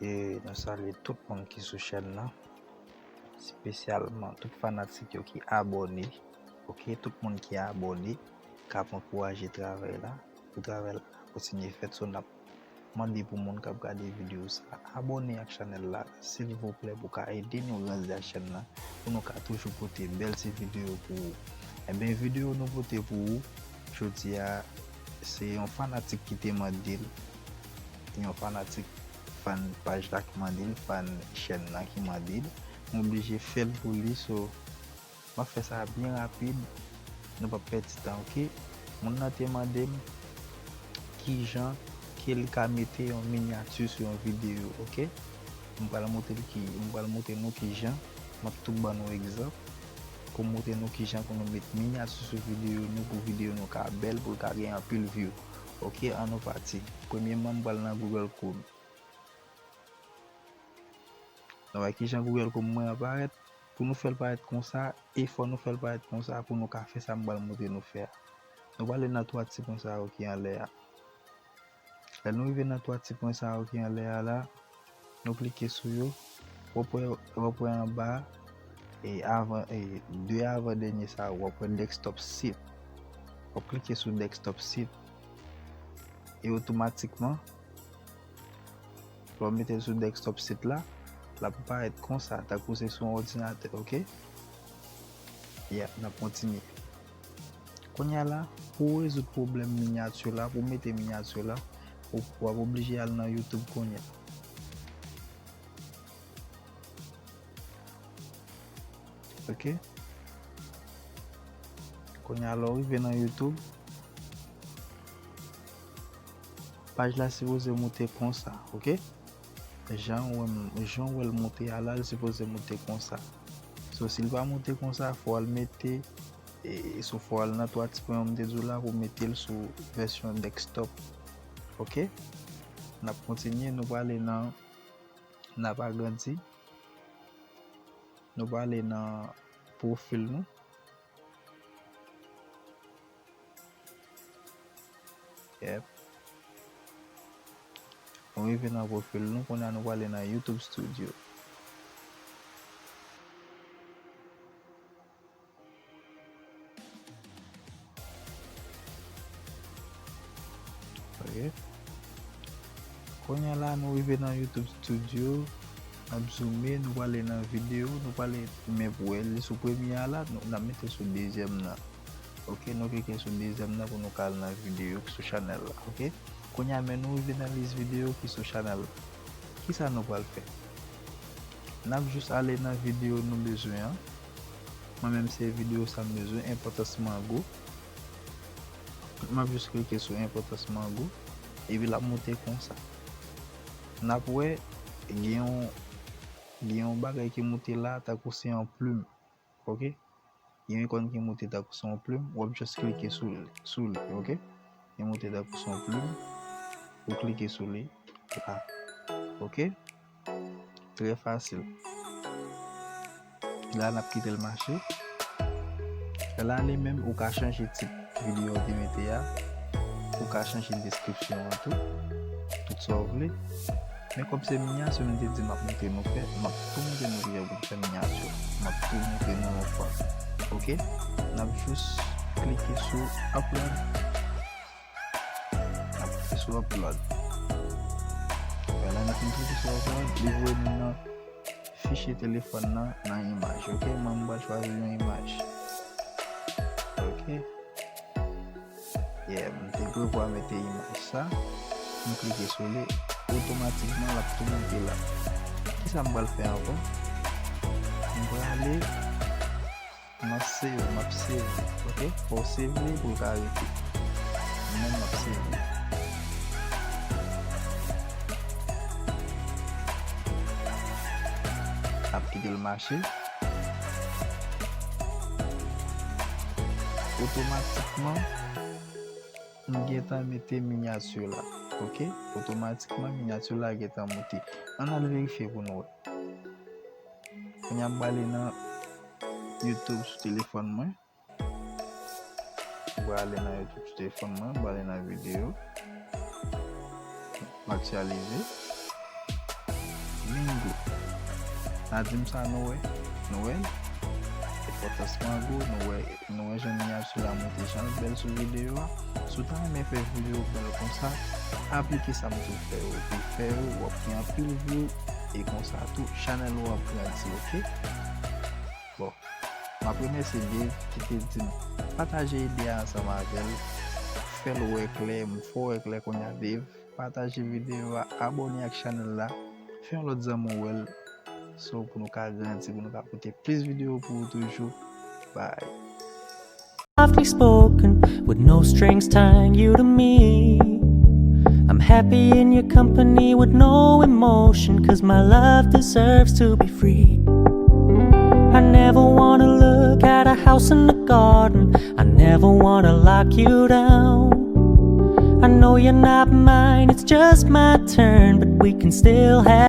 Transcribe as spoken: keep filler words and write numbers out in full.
E nou salye tout moun ki sou chèn nan, espesyalman tout fanatik yo ki abòne. Ok, tout moun ki abòne, k ap ankouraje travay la, pou travay la kontinye fèt. So, n ap mande pou moun k ap gade videyo sa a, abòne ak chanèl la, silvouplè, pou ka ede nou grandi ak chèn nan, pou nou ka toujou pote bèl ti videyo pou ou. Enben, videyo nou pote pou ou jodi a, se yon fanatik ki te mande l, yon fanatik, fan paj la ki mande l, fan chèn nan ki mande l. M oblije fè l pou li, so, m ap fè sa byen rapid, nou p ap pèdi tan, ok? Moun nan te mande m kijan ke li ka mete yon minyati sou yon videyo, ok? M pral montre l ki, m pral montre nou kijan, m ap tou ban nou egzanp, pou montre nou kijan pou nou met minyati sou videyo nou, pou videyo nou ka bèl, pou l ka gen anpil view. Ok, ann nou pati. Premyèman, m pral nan Google Chrome. Nou wè kijan Google Chrome mwen an parèt? Pou nou fè l parèt konsa, e fò nou fè l parèt konsa pou nou ka fè sa m pral montre nou fè a. Nou prale nan twa ti pwen sa yo ki anlè a. Lè nou rive nan twa ti pwen sa yo ki anlè a la, nou klike sou yo. W ap wè, w ap wè anba, e avan, e de avan dènye sa yo, w ap wè desktop site. W ap klike sou desktop site. E otomatikman, lè w mete l sou desktop site la, l ap parèt konsa, tankou se sou yon òdinatè, ok? Yeah, n ap kontinye. Kounye a la, pou w rezoud pwoblèm minyati la, pou w mete minyati la, w, w ap oblije al nan YouTube kounye a. Ok? Kounye a, lè w rive nan YouTube, paj la sipoze moute konsa, ok? Jan w wè m, jan w wè l moute a la, l sipoze moute konsa. So, si l pa moute konsa, fò w al mete, e, so, fò w al nan twa ti pwen yo m te di w la pou w mete l sou vèsyon desktop. Ok? N ap kontinye, nou prale nan, n ap agrandi. Nou prale nan pwofil nou. Yep. Nou rive nan pwofil nou, kounye a nou prale nan YouTube Studio. Ok. Kounye a la, nou rive nan YouTube Studio. N ap zoome, nou prale nan videyo, nou prale, men pou wè li sou premye a la, nou, n ap mete sou dezyèm nan. Ok, nou klike sou dezyèm nan pou nou ka al nan videyo ki sou chanèl la. Ok. Kounye a, men nou rive nan lis videyo ki sou chanèl la. Kisa nou pral fè? N ap jis ale nan videyo nou bezwen an. Mwen menm, se videyo sa m bezwen, enpòtans mango. M ap jis klike sou enpòtans mango, epi l ap moute konsa. N ap wè, gen yon, gen yon bagay ki moute la, tankou se yon plim. Ok? Gen yon ikòn ki moute tankou se yon plim, w ap jis klike sou li, sou li, ok? Li moute tankou se yon plim, ou klike sou li, la. Ok? Trè fasil. La, n ap kite l mache. La, li menm, ou ka chanje tit videyo w te mete a. Ou ka chanje deskripsyon an tou. Tout sa w vle. Men kòm se minyati m te di m ap montre nou fè, m ap tou montre nou kijan pou n fè minyati. M ap tou montre nou yon fwa. Ok? N ap jis klike sou upload. N ap klike sou upload. Wè la, n ap klike sou upload, li voye nou nan fichye telefòn nan, nan imaj, ok? Mwen, m pral chwazi yon imaj. Ok. Yeah, m te prevwa mete imaj sa. M klike sou li, otomatikman, l ap tou moute la. Kisa m pral fè ankò? M prale, m ap save, m ap save, ok? Fò w save li pou l ka rete. Mwen, m ap save li. Ap kite l mache. Otomatikman, m gentan mete minyati la. Ok? Otomatikman, minyati la gentan moute. Ann al verifye pou nou wè. Kounye a, m prale nan YouTube sou telefòn mwen. M prale nan YouTube sou telefòn mwen, m prale nan videyo. M aktyalize. Nan dim sa nou wè, nou wè, enpòtans mango, nou wè, nou wè jan minyati la monte, jan l bèl sou videyo a. Si w ta renmen fè videyo bèl konsa, aplike sa m di w fè yo, epi fè yo, w ap gen anpil view, e konsa tou, chanèl ou ap grandi, oke? Bon, m ap remèsye Dave ki te di m pataje ide a ansanm avè l, fè l wè klè, m fè w wè klè kounye a, Dave. Pataje videyo a, abòne ak chanèl la, fè yon lòt zanmi w wè l, so pou nou ka grandi, pou nou ka pote plis videyo pou ou toujou. Bye. Softly spoken, with no strings tying you to me. I'm happy in your company with no emotion, cause my love deserves to be free. I never wanna look at a house in the garden, I never wanna lock you down. I know you're not mine, it's just my turn, but we can still have